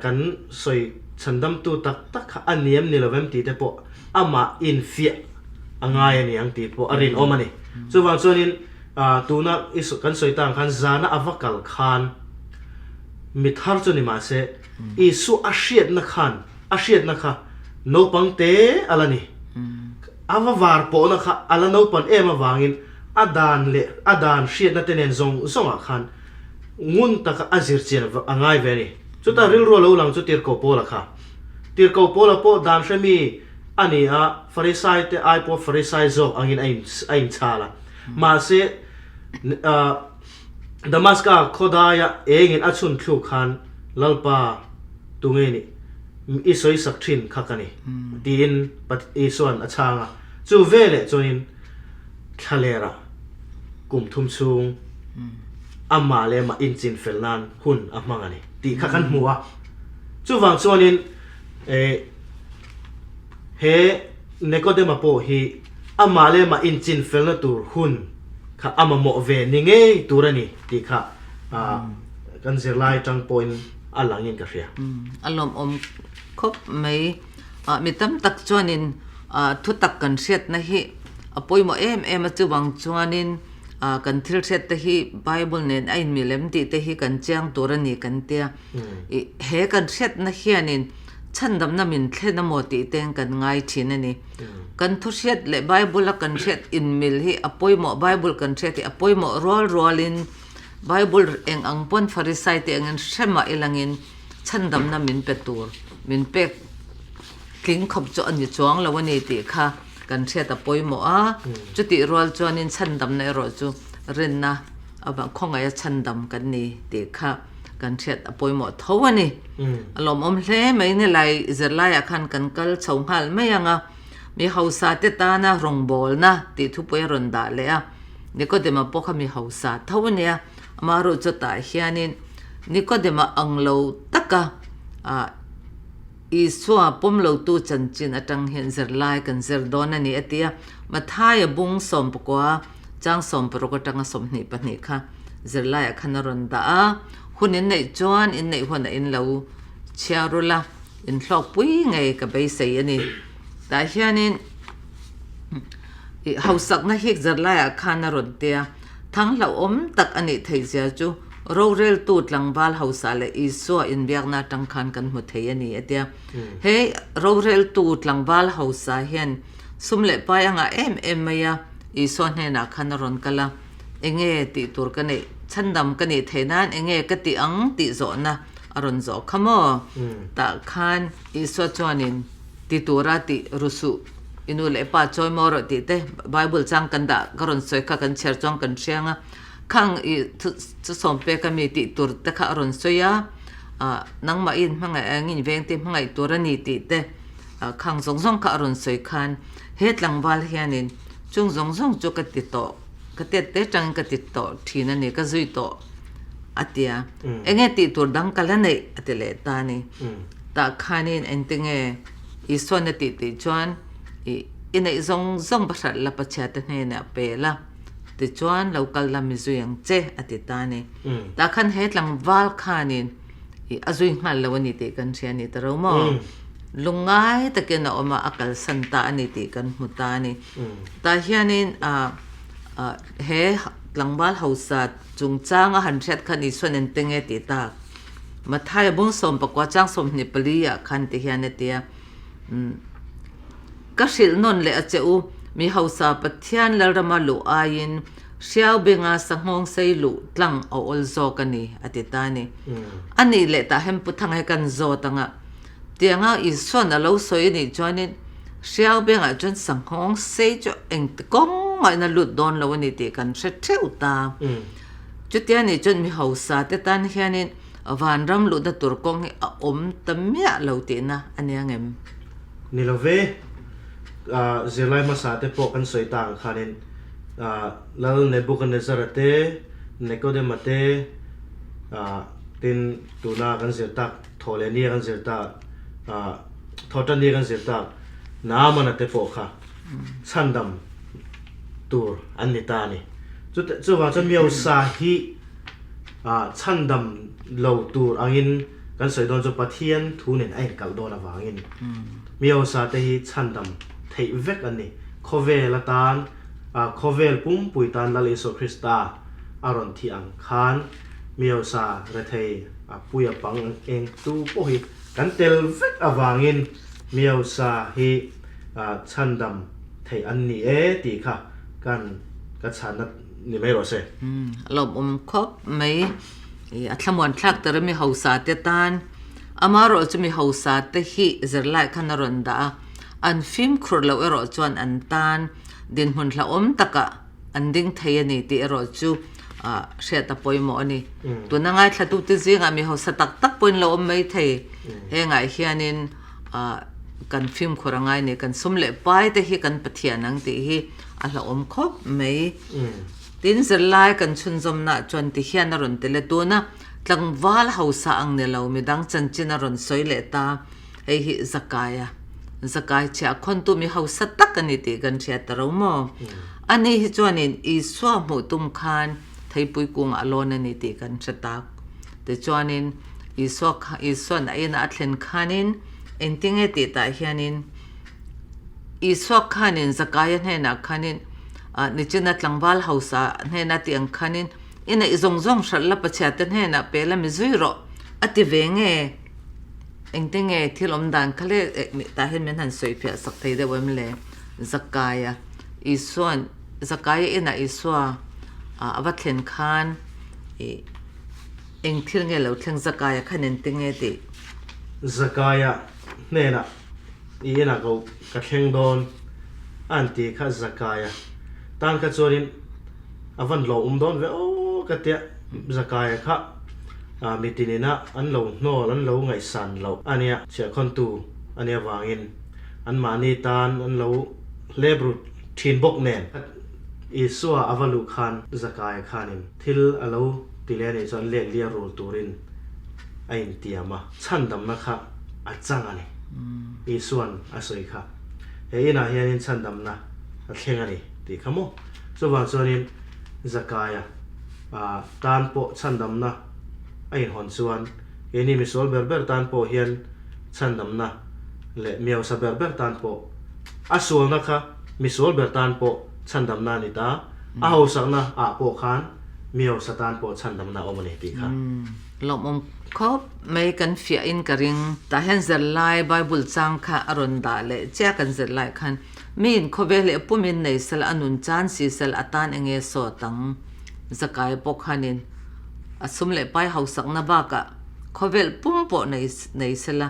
kan sawi chhandamtu tak tak kha a ni em ni lo em tih te pawh amah infiah a ngai a ni ang tih pawh a rinawm a ni. Chuvang chuanin tuna kan sawi ta ang khan zana a va kal khan, Mi thar chu ni mahse, Isua a hriatna khan a hriatna kha naupang te a la ni. A va var pawhna kha a la naupan em avangin a dan leh a dan hriatna te nen zawng zawngah khan ngun taka a zir chian a ngai ve a ni. Chutah rilru a lo lang chu Tirhkoh Paula kha. Tirhkoh Paula pawh dan hre mi a ni a, Farisai te ai pawh Farisai zawk angin a inchhal a. Mahse, Damaska khawdaia engin a chhun thluk khan, Lalpa, tunge nih i sawisak thin kha ka ni, tiin Isua'n a chhang a. Chu veleh chuanin thlalerah kum thum chhung amah leh amah inchin fel nan hun a hmang a ni tih kha kan hmu a. Chuvang chuanin he Nikodema pawh hi amah leh amah inchin felna tur hun kha a mamawh ve ni ngei tur a ni tih kha kan zirlai atang pawhin a langin ka hria. A lawmawm khawp mai. Mi tam tak chuanin thutak kan hriatna hi a pawimawh em em a, chuvang chuanin kan thil hriat te hi Bible nen a inmil em tih te hi kan chiang tur a ni kan tia. He kan hriatna hianin chhandamna min thlen a maw tih te kan ngai thin a ni. Kan thu hriat leh Bible a kan hriat inmil hi a pawimawh, Bible kan hriat hi a pawimawh rual rualin Bible eng ang pawn Pharisai te angin hre mah ilangin chhandamna min pe tur, min pek tling khawp chu a ni chuang lo a ni tih kha kan hriat a pawimawh a. Chutih rual chuanin chhandamna erawh chu rinna avang khawngaih a chhandam kan ni tih kha kan hriat a pawimawh tho a ni. A lawmawm hle mai ni lai zirlaiah khan kan kal chho nghal mai ang a, mi hausa te tana rawngbawlna tih thupui a rawn dah leh a, Nikodema pawh kha mi hausa tho a nia, amaherawh chutah hianin Nikodema ang lo taka ah Isua pawm lotu chanchin atang hian zirlai kan zir dawn a ni a ti a, Mathaia bung 19 chang 16 atanga 22 kha zirlaiah khan a rawn dah a, hun in neih chuan in neih hunah in lo chhiar ula, in hlawkpui ngei ka beisei a ni. Tah hianin hausakna hi zirlaiah khan a rawn ti a, thang hlauhawm tak a nih theihzia chu Roreltu tlangval hausa leh Isua inbiakna atang khan kan hmu thei a ni, a ti a. He roreltu tlangval hausa hian sum leh pai a ngah em em mai a, Isua hnenah khan a rawn kal a, Enge tih tur ka neih, chhandam ka nih theih nan enge ka tih ang tih zawhna a rawn zawh kha maw? Tah khan Isua chuanin ti tura tih ru suh, i nu leh pa chawi maw rawh tih te Bible chang kan dah ka rawn sawi kha kan chhiar chuan kan hriang a. Khang i chu sawm pek a mi tih tur te kha a rawn sawi a, ah nangmah in hmangaih ang in veng te hmangaih tur a ni tih te Khang zawng zawng kha a rawn sawi khan he tlangval hianin chung zawng zawng chu ka ti tawh, ka tet te tangin ka ti tawh thin a ni, ka zui tawh a ti a. Enge tih tur dang ka la neih a ti leh ta a ni. Tah khanin engtinge Isuan a tih tih chuan i i neih zawng zawng va hrat la Pathiate hnenah pe la, tichuan lo kal la mi zui ang che a ti ta a ni. Tah khan he tlangval khanin i a zui nghal lo a ni tih kan hria a ni ta ro maw? Lungngai takin a awm a, a kalsan ta a ni tih kan hmu ta a ni. Tah hianin he tlangval hausa chungchanga han hriat khan Isuan ente nge tih tak? Mathaia bung 14 chang 24 ah khan ti hian a ti a, Ka hrilh nawn leh a che u, mi hausa Pathian Lalrama luh aiin hriau benga sanghawng sei luh tlang a awl zawk a ni, a ti ta a ni. A nih leh tah hian Pu Thanga hi kan zawt ang a, tianga Isuan a lo sawi a nih chuanin hriau bengah chuan sanghawng sei chu engti kawng mahin a lut dawn lo a ni tih kan hre theuh ta. Chutia nih chuan mi hausa te tan hianin vanram luhna tur kawng hi a awm ta miah lo tihna a nia ngem? Ni lo ve, zirlai hmasa te pawh kan sawi ta ang khanin Lal Nebuchadnezzar-a te, Nikodema te, tin tuna kan zir tak Thawhlehnia kan zir tak, Thawhtannia kan zir tak Naamana te pawh kha chhandam tur an ni ta a ni. Chuvang chuan Miosa hi chhandam lo tur angin kan sawi dawn chu Pathian thu nen a inkalh dawn avangin Miosa te hi chhandam theih vek an ni. Khawvel atan, khawvel pumpui tan Lal Isua Krista a rawn thih ang khan Miosa rethei a puia pang eng tu pawh hi kan tel vek avangin Miosa hi chhandam theih an ni e tih kha kan ka chhanna ni mai rawh se. A lawmawm khawp mai. A thlamuan thlak tar a mi hausa te tan. Amaherawh chu mi hausa te hi zirlai khan a rawn dah a, an fimkhur loh erawh chuan an tan dinhmun hlauhawm takah an ding thei a ni tih erawh chu hriat a pawimawh a ni. Tuna ngaithlatute zingah mi hausa tak tak pawhin lo awm mai thei. Hengah hianin kan fimkhur a ngai ni, kan sum leh pai te hi kan Pathian ang tih hi a hlauhawm khawp mai. Tin, zirlai kan chhunzawmnaah chuan ti hian a rawn ti le tun a, tlangval hausa ang ni lo midang chanchin a rawn sawi leh ta, hei hi Zakaia, Zakai chhiah khawntu mi hausa tak a ni tih kan hriat ta ro maw? Ani hi chuanin Isua hmuh tum khan theipui kungah a lawn a ni tih kan hre tak. Tichuanin Isua kha Isua'n a inah a thlen khanin engtinge tih tah hianin Isua khanin Zakaia hnenah khanin ah nichina tlangval hausa hnena tih ang khanin i neih zawng zawng hralh la pachhiate hnenah pe la mi zui rawh a ti ve nge engtinge thil awm dan kha le tah hian min han sawi fiah sak thei deuh em le Zakaia Isua'n Zakaia inah Isua a va thlen khan ih Eng thil nge lo thleng Zakaia khan eng ti nge tih? Zakaia hnenah i inah ko ka thleng dawn a an ti kha Zakaia tan kha chuanin a van lo awm dawn ve aw ka tia Zakaia kha mitinina an lo hnawl an lo ngaihsan loh a nia chhiahkhawntu a nia vangin anmahni tan an lo hlep ru thin bawk nen Isua a va luh khan Zakaia khanin Thil a lo ti leh a nih chuan let liar rul turin a intiam a, chhandamna kha a chang a ni. Isua'n a sawi kha, He inah hianin chhandamna a thleng a ni tih kha maw? Chuvang chuanin Zakaia tan pawh chhandamna a inhawn chuan keini misual ber ber tan pawh hian chhandamna leh miausa ber ber tan pawh a sualna kha misual ber tan pawh chhandamna a ni ta. A hausakna ah pawh khan mi hausa tan pawh chhandamna a awm a ni tih kha. Lawmawm khawp mai kan fiah in ka ring. Tah hian zirlai Bible chang kha a rawn dah leh chiah kan zirlai khan mi in khawvel leh pum in nei sel a nun chan si sel a tan enge sawt ang zakai pawh khan in a sum leh pai hausakna bakah khawvel pum pawh nei nei sela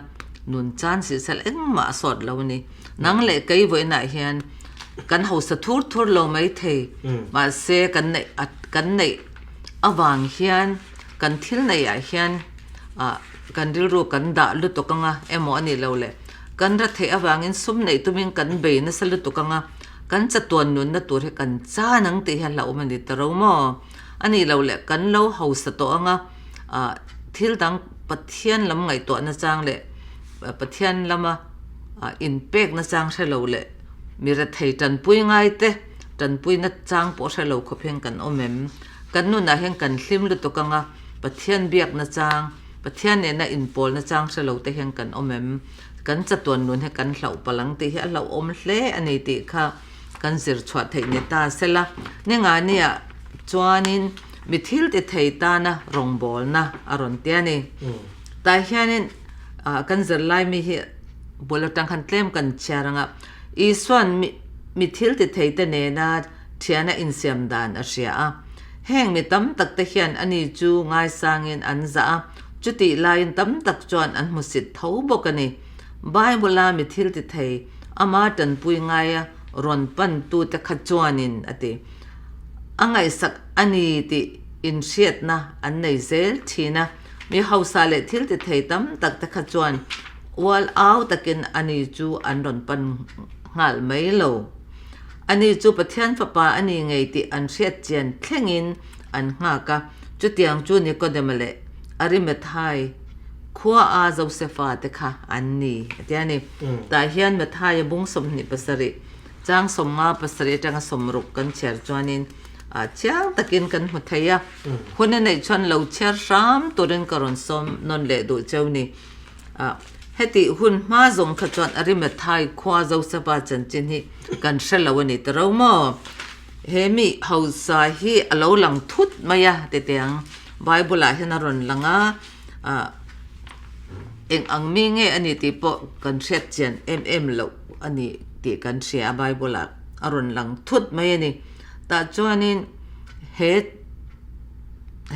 nun chan si sel engmah a sawt lo a ni. Nang leh kei vawiinah hian kan hausa thur thur lo mai thei. Mahse kan neih kan neih avang hian kan thil neihah hian ah kan rilru kan dah lutuk anga emaw a nih lo le. Kan ra theih avangin sum neih tumin kan bei nasa lutuk anga kan chatuan nunna tur hi kan chan ang tih hi a hlauhawm a ni ta ro maw? A nih loh leh kan lo hausa tawh anga thil dang Pathian lam ngaihtuahna chang leh Pathian lama inpekna chang hre lo leh mi rethei tanpui ngai te tanpuina chang pawh hre lo khawp hian kan awm em? Kan nunah hian kan hlim lutuk anga Pathian biakna chang Pathian nena inpawlna chang hre lo te hian kan awm em? Kan chatuan nun hi kan hlauh palh ang tih hi a hlauhawm hle a ni tih kha kan zir chhuah theih ni ta sela. Ni nga nia chuanin mi thil ti thei tana rawngbawlna a rawn ti a ni. Tah hianin kan zirlai mi hi bul atang khan tlem kan chhiar ang a, Isua'n mi thil ti thei te nena thiana insiam dan a hria a. Heng mi tam tak te hian ani chu ngaisangin an zah a, chutih laiin tam tak chuan an hmusit tho bawk a ni. Bible-a mi thil ti thei, ama tanpui ngaia rawn pantute kha chuanin a ti. A ngaihsak a ni tih inhriatna an nei zel thin a, mi hausa leh thil ti thei tam tak te kha chuan ual au takin ani chu an rawn pan nghal mai lo. Ani chu Pathian Fapa a ni ngei tih an hriat chian thlengin an nghak a. Chutiang chu Nikodema leh Arimathai khua a Josefa te kha an ni, a ti a ni. Tah hian Mathaia bung 27, chang 57 atanga 60 kan chhiar chuanin chiang takin kan hmu thei a. Hun a neih chuan lo chhiar hram turin ka rawn sawm nawn leh duh cheu ni. Heti hun hma zawng kha chuan Arimathai khua Josefa chanchin hi kan hre lo a ni ta ro maw? He mi hausa hi a lo lang thut mai a ti teh ang. Bible ah hian a rawn lang a, eng ang mi nge a ni tih pawh kan hriat chian em em loh a ni tih kan hria a Bible ah a rawn lang thut mai a ni. Tah chuanin he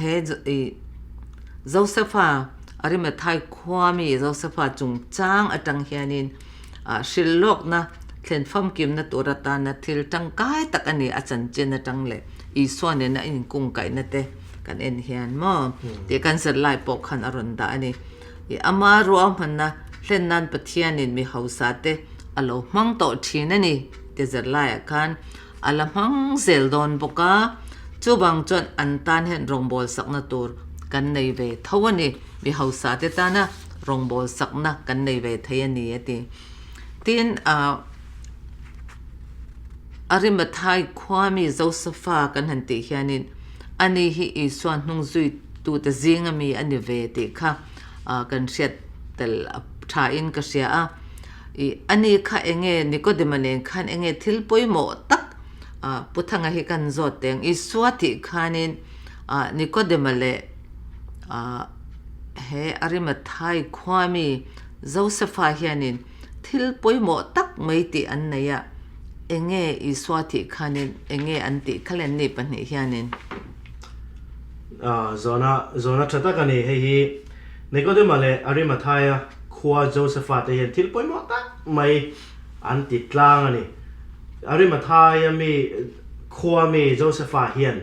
he ih Josefa Arimathai khuami Josefa chungchang atang hianin hrilh lawkna thlen famkimna tur atana thil tangkai tak a ni a chanchin atang leh Isua nena inkungkaihna te kan en hian maw tih kan zirlai pawh khan a rawn dah a ni. I ama ruahmanna hlen nan Pathianin mi hausa te a lo hmang tawh thin a ni ti zirlaiah khan a la hmang zel dawn bawk a, chuvang chuan an tan hian rawngbâwl sakna tur kan nei ve tho a ni, mi hausa te tana rawngbâwl sakna kan nei ve thei a ni a ti. Tin, Arimathai khua mi Josefa kan han tih hianin ani hi Isua hnung zuitute zinga mi a ni ve tih kha kan hriat tel thain ka hria a. I ani kha enge Nikodema nen khan enge thil pawimawh tak Pu Thanga hi kan zawt teng. Isua tih khanin Nikodema leh he Arimathai khuami Josefa hianin thil pawimawh tak mai tih an nei a, enge Isua tih khanin enge an tih kha le ni pahnih hianin. Zawhna zawhna tha tak a ni. Hei hi Nikodema leh Arimathaia khua Josefa te hian thil pawimawh tak mai an ti tlang a ni. Arimathaia mi khua mi Josefa hian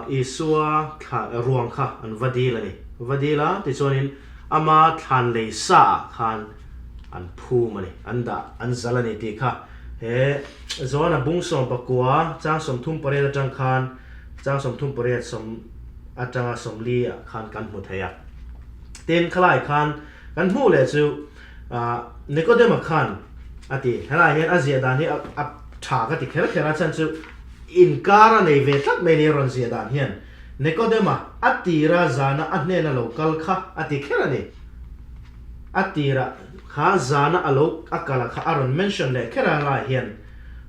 Isua thla ruang kha an va dil a ni. Va dil a, tichuanin ama thlan lei sa ah khan an phum a ni, an dah, an zal a ni tih kha he Johana bung 18 chang 38 atang khan chang 38 sawm atanga 40 ah khan kan hmu thei a. Tin, khalai khan kan hmuh leh chu Nikodema khan a ti. Helai hian a ziah dan hi a tha ka ti kher kher a, chhan chu inkar a nei ve tlat mai ni a rawn ziah dan hian. Nikodema a tira zana a hnena lo kal kha a ti kher a ni. A tira kha zana a lo a kal a kha a rawn mention leh kher a helai hian.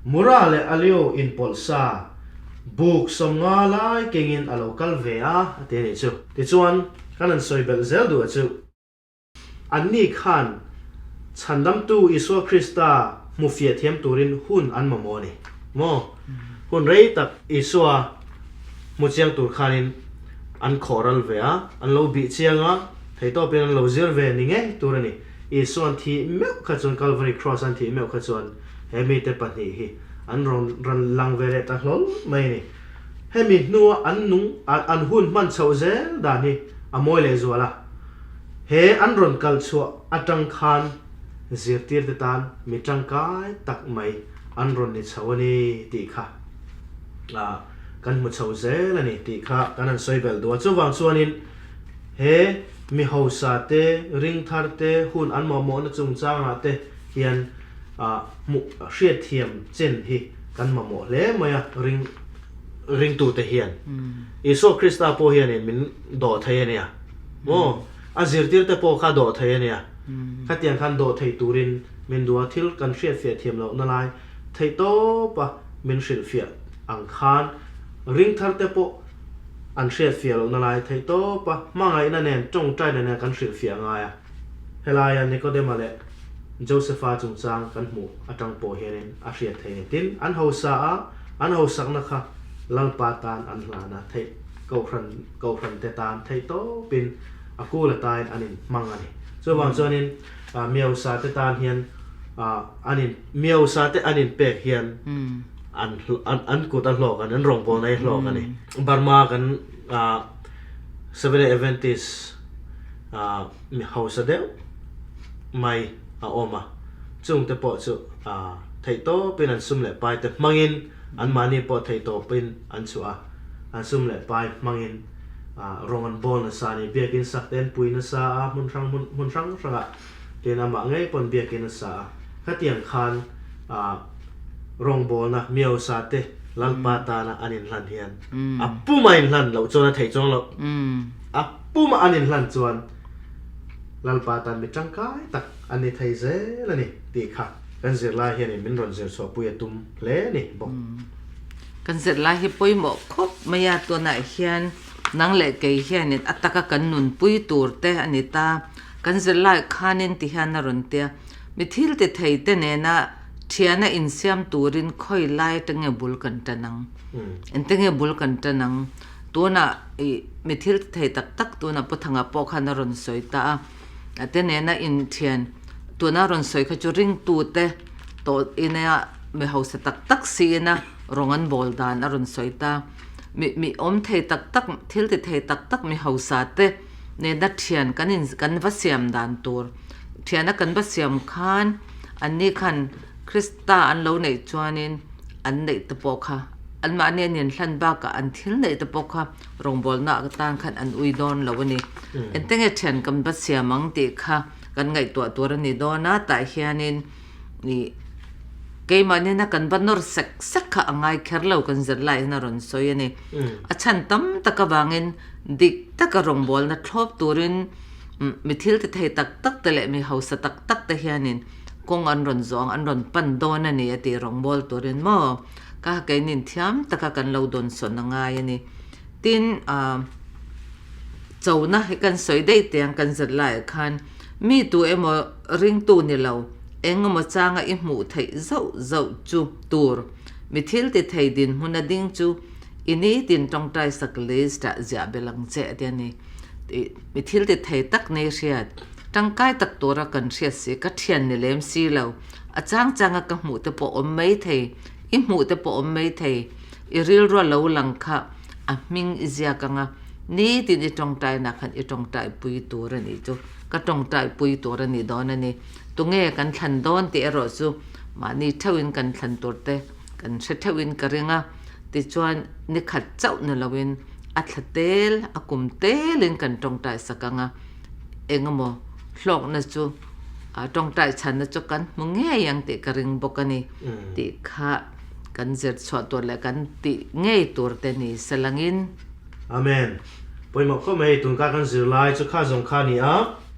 Mura leh Alio inpawlh sa buk 50 lai kengin a lo kal ve a a ti a nih chu. Tichuan, kan han sawi belh zel duh a chu. Anni khan Chhandamtu Isua Krista hmu fiah thiam turin hun an mamawh a ni maw? Hun rei tak Isua hmu chiang tur khanin an khawh ral ve a, an lo bih chiang a, theitawpin an lo zir ve ni ngei tur a ni. Isua an thih meuh kha chuan, Calvary Cross an thih meuh kha chuan he mite pahnih hi an rawn rawn lang ve leh ta hlawl mai a ni. Hemi hnua an nung an hun hman chhoh zel dan hi a mawi leh zual a. He an rawn kal chhuah atang khan zirtirte tan mi tangkai tak mai an rawn ni chho a ni tih kha kan hmu chho zel a ni tih kha kan han sawi belh duh a. Chuvang chuanin he mi hausa te, ringthar te, hun an mamawhna chungchangah te hian hmuh hriatthiam chen hi kan mamawh hle mai a, ring ringtute hian. Isua Krista pawh hianin min dawh thei a nia maw? A zirtirte pawh kha dawh thei a nia. Khatiang khan dawh thei turin min duh a, thil kan hriatfiah thiam lohna lai theihtawpa min hrilhfiah ang khan ringtharte pawh an hriatfiah lohna lai theihtawpa hmangaihna nen tawngtaina nen kan hrilhfiah ngai a. Helaia Nikodema leh Josefa chungchang kan hmuh atang pawh hianin a hriat thei ni. Tin, an hausa a, an hausakna kha Lalpa tan an hlan a, theih kohhran kohhrante tan theihtawpin a kul atain an inhmang a ni. Chuvang chuanin Miausa te tan hian an in Miausa te an inpek hian an an kut a hlawk a ni, an rawngbawlna hi hlawk a ni. Burma kan Seventh-day Adventist mi hausa deuh mai a awm a, chungte pawh chu theihtawpin an sum leh pai te hmangin anmahni pawh theihtawpin an chhuah a, an sum leh pai hmangin rawng an bawl nasa a ni. Biakin sak te an pui nasa a, hmun hrang hmun hrang hrangah tin amah ngei pawn biakin a sa a. Khatiang khan rawngbawlna miausa te Lalpa tana an inhlan hian a puma inhlan loh chuan a theih chuang loh. A puma an inhlan chuan Lalpa tan mi tangkai tak an ni thei zel a ni tih kha kan zirlai hianin min rawn zir chhuahpui a tum hle a ni bawk. Kan zirlai hi pawimawh khawp mai a, tunah hian nang leh kei hianin a taka kan nunpui tur te a ni ta. Kan zirlai khanin ti hian a rawn tia, mi thil ti thei te nena thiana insiam turin khawi lai atang nge bul kan tan ang? Engte nge bul kan tan ang? Tunah ih mi thil ti thei tak tak tunah Pu Thanga pawh khan a rawn sawi ta a, a te nena inthian tuna rawn sawi kha chu ringtute tawh ina mi hausa tak tak siin a rawng an bawl dan a rawn sawi ta. Mi mi awm thei tak tak thil ti thei tak tak mi hausa te nena thian kan in kan va siam dan tur thiana kan va siam khan anni khan Krista an lo neih chuanin an neih te pawh kha anmahni an inhlan bakah an thil neih te pawh kha rawngbawlna atan khan an ui dawn lo a ni. Engte nge thian kan va siam ang tih kha kan ngaihtuah tur a ni dawn a, tah hianin ih keimahni na kan va nawr sek sek kha a ngai kher lo kan zir lai hian a rawn sawi a ni. A chhan tam tak avangin dik taka rawngbawlna thlawp turin mi thil ti thei tak tak te leh mi hausa tak tak te hianin kawng an rawn zawng an rawn pan dawn a ni a tih rawngbâwl turin maw ka keinin thiam taka kan lo dawnsawn a ngai a ni. Tin, ah chona hi kan sawi daih teh ang kan zir laiah khan mi tu emaw ringtu ni lo eng emaw changa i hmuh theih zauh zauh chu tur mi thil ti thei dinhmun a ding chu i nitin tawngtai sak list ah ziah belh ang che a ti a ni. Mi thil ti thei tak nei hriat tangkai tak tura kan hriat si ka thian ni lem si lo a chang changa ka hmuh te pawh awm mai thei i hmuh te pawh awm mai thei i rilru a lo lang kha a hming i ziak anga nitin i tawngtai nak khan i tawngtai pui tur a nih chu ka tawngtai pui tur a ni dawn a ni tunge kan thlan dawn tih erawh chu mahni theuhin kan thlan tur te kan hre theuhin ka ring a tichuan nikhat chauh ni loin a thla tel a kum telin kan tawngtai sak ang a, eng emaw hlawkna chu tawngtai chhanna chu kan hmu ngei ang tih ka ring bawk a ni tih kha kan zir chhuah tur leh kan tih ngei tur te ni se langin. Amen. Pawimawh khawp mai, tun kar kan zir lai chu kha zawng kha a ni a,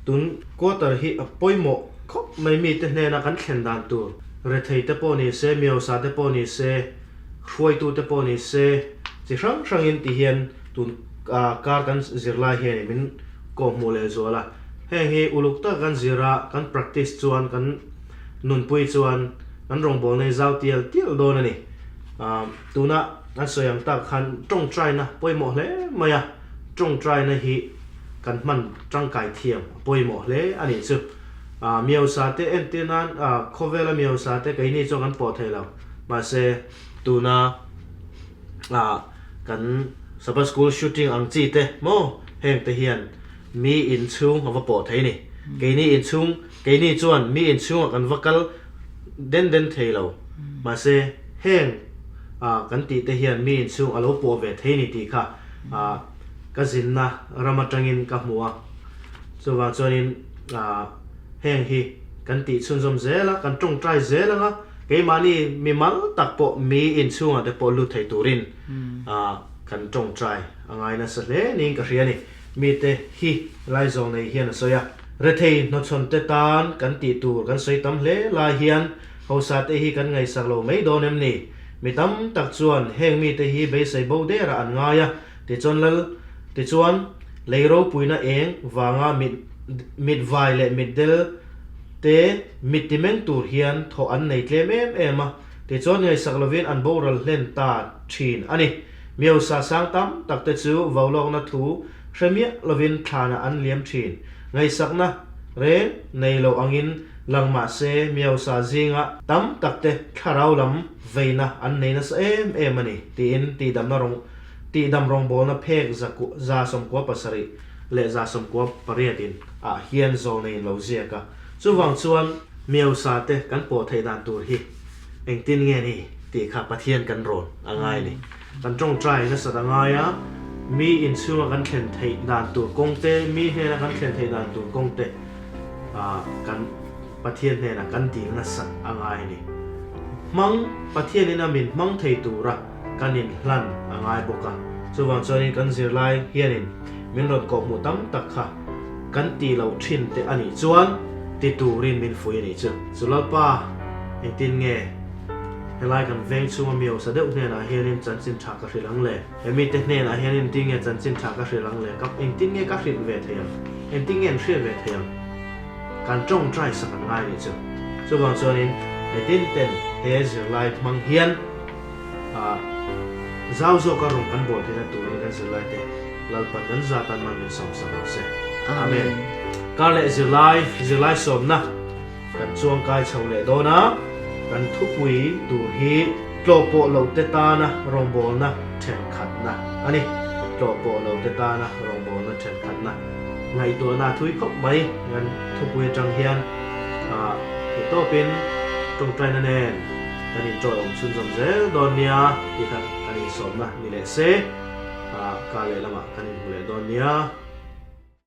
tun quarter hi a pawimawh khawp mai mite hnena kan thlen dan tur, rethei te pawh ni se, miosa te pawh ni se, Hruaitute pawh ni se, chi hrang hrangin ti hian tun kar kan zir lai hianin min kawhhmuh leh zual a. Heng hi uluk taka kan zir a, kan practice chuan kan nunpui chuan kan rawngbawlna hi zau tial tial dawn a ni. Tuna an sawi ang tak khan tawngtaina pawimawh hle mai a, tawngtaina hi kan hman tangkai thiam a pawimawh hle a nih chu. Miosa te entir nan khawvela miosa te keini chuan kan pawh thei lo. Mahse, tuna ah kan Sabbath School shooting ang chi te maw heng te hian mi inchhung a va pawh thei ni. Keini inchhung, keini chuan mi inchhungah kan va kal den den thei lo. Mahse, heng kan tih te hian mi inchhung a lo pawh ve thei ni tih kha ka zinna ram atangin ka hmu a. Chuvang chuanin heng hi kan tih chhunzawm zel a, kan tawngtai zel ang a, keimahni mi mal tak pawh mi inchhungah te pawh lut thei turin kan tawngtai a ngai nasa hle niin ka hria a ni. Mite hi Laizawl nei hian a sawi a, rethei hnawchhawn te tan kan tih tur kan sawi tam hle lai hian hausa te hi kan ngaihsak lo mai dawn em ni? Mi tam tak chuan heng mite hi beisei bo derah an ngai a, tichuan lal tichuan lei ropuina eng vanga mit mitvai leh mitdel te mit timeng tur hian thawh an nei tlem em em a, tichuan ngaihsak lovin an boral hlen ta thin a ni. Miosa sang tam tak te chu vaulawkna thu hre miah lovin thlanah an liam thin. Ngaihsakna reng nei lo angin lang mah se Miosa zinga tam tak te thlarau lam veina an nei nasa em em a ni tiin tihdamna rawng tihdam rawngbawlna phek 97 leh 98 in ah hian zawlneiin lo ziak a. Chuvang chuan Miosa te kan pawh theih dan tur hi Engtin nge ni tih kha Pathian kan rawn a ngai a ni. Kan tawngtai nasat a ngai a, mi inchhunga kan thlen theih dan tur kawng te, mi hnena kan thlen theih dan tur kawng te kan Pathian hnenah kan dil nasat a ngai a ni. Hmang, Pathianin a min hmang thei tura kan inhlan a ngai bawk a. Chuvang chuanin kan zirlai hianin min rawn kawhhmuh tam tak kha kan tih loh thin te a nih chuan ti turin min fui a nih chu. Chu Lalpa, engtin nge helai kan veng chhunga mi hausa deuh hnenah hianin chanchin tha ka hrilh ang le? He mite hnenah hianin engtin nge chanchin tha ka hrilh ang le? Ka engtin nge ka hrilh ve thei ang? Engtin nge an hriat ve thei ang? Kan tawngtai sak an ngai a nih chu. Chuvang chuanin mitin ten he zirlai hmang hian ah zau zawka rawng kan bawl theihna turin kan zirlai te Lalpan kan zat an man min sawm sak lo se. Amen. Kar leh zirlai, zirlai sawmna kan chuang kai chho leh dawn a, kan thupui tur hi tlawh pawh lo te tana rawngbawlna thenkhatna a ni. Tlawh pawh lo te tana rawngbawlna thenkhatna ngaihtuahna a thui khawp mai kan thupui atang hian ah tawpin tawngtaina nen kan inṭawih awm chhunzawm zel dawn nia tih kha kan insawmna ni leh se, ka lehlamah kan inhmu leh dawn nia.